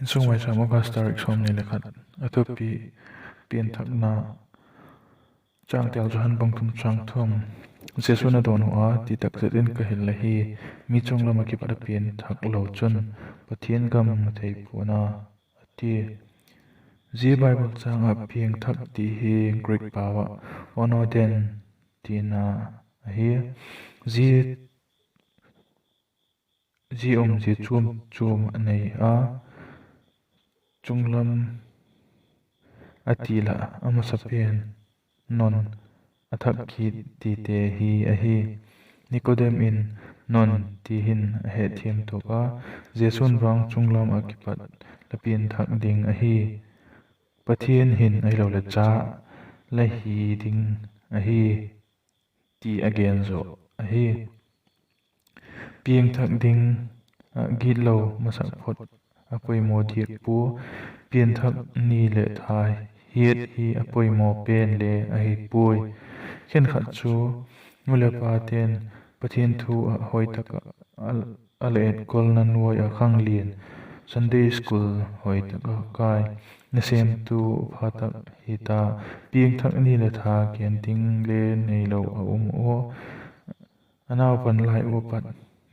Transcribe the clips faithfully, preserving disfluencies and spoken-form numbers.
Insung Maicham, August tarik sawmni le khat. A thupi: Pianthakna. Changtel: Johan bung thum chang thum. Jesu'n a dawnhu a, Ti tak zet in ka hil la hi, mi chung lam ah kipat a pianthak lo chun Pathian gam mu thei pua'n a, a tia. Zia Bible châng ah piangthak ti hi Greek pau ah onoden tina ahi. Zia, zia umzia chuam chuam a nei a, chung lam a ti lah a masapen, non, a thak kit tite hi ahi. Nikodem in non ti hin a hetthiam tuak a, Jesu'n vang chung lam ah kipat la pianthak ding ahi, Pathian hin ahiloleh cha la hi ding ahi, ti a gen zaw ahi. Piangthak ding ah gitlo masak phot a poimaw diak pua, pianthak ni leh tha hiat hi a poimaw pen le ahi puai. Khenkhat chu nu leh pate'n Pathian thu ah hoi tak ah a la etkolna nuai ah khanglian, Sunday school hoi tak ah kai, nasêmtu pha tak hi ta, piangthak ni leh tha gen ding le neilo a um ua, a naupan lai ua pat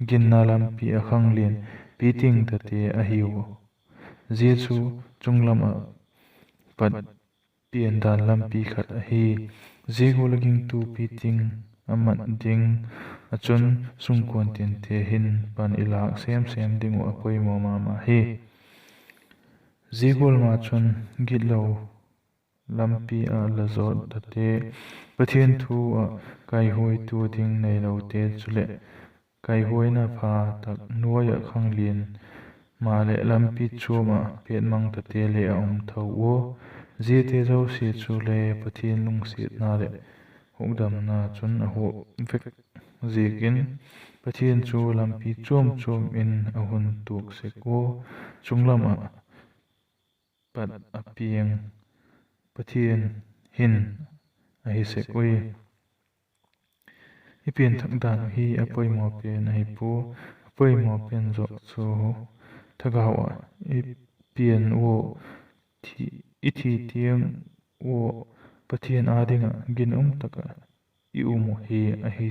ginna lampi ah khanglian piting tate ahiu. Zia chu chung lam ah pat piandan lampi khat ahi. Zia gual ah gingtu piting a mat ding ah chun sungkuan tinte hin pan i lâk sêm sêm ding uh a poimaw ma ma hi. Zia gual ma chun gitlo lampi ah la zawt tate, Pathian thu ah kaihuaitu ding neilote chuleh kaihuaina pha tak nuai ah khanglian maleh lampi chuam ah pêtmang tate le a um tho ua. Ziate zosia chule Pathian lungsiatna leh hukdamna chun a huap vek ziakin, Pathian chu lampi chuam chuam in a hun tuak sek ua, chung lam ah pat a piang Pathian hin ahi sek ui. I pianthak dan uh hi a poimaw pen ahi pua. A poimaw pen zawk chu thagau ah i pian ua, i thi tiang ua Pathian â ding ah ginum tak ah i um uh hi ahi